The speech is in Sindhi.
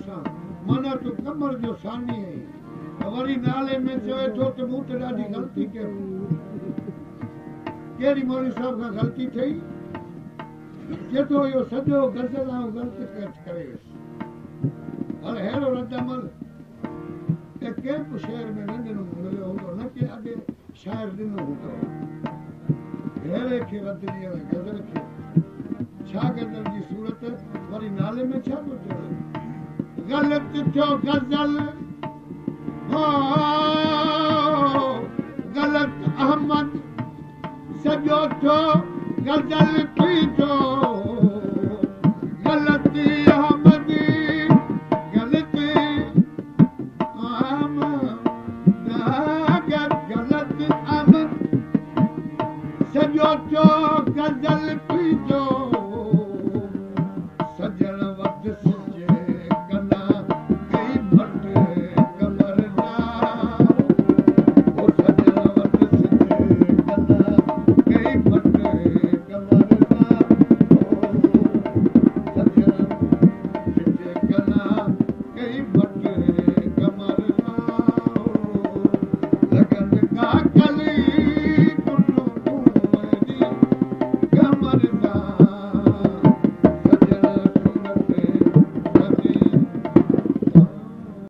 سان، معنيٰ تون قمر جو ثاني آهين. ته وري نالي ۾ چوي ٿو ته مون ته ڏاڍي غلطي ڪيم. ڪهڙي مولوي صاحب کان غلطي ٿي؟ چئي ٿو اهو سڄو غزل آئون غلط ڪري ويس. هل ههڙو رد عمل ته ڪنهن به شعر ۾ نه ڏنو مليو هوندو نه ڪنهن اڳي شاعر ڏنو هوندو. ههڙي کي رد ڏيڻ غزل کي ڇا غزل جي صورت وري نالي ۾ ڇا ٿو چوي؟ غلط ٿيو غزل هو غلط احمد سڄو ٿيو غزل ٿي ٿيو غلط احمد غلط احمد غلط احمد سڄو ٿيو غزل.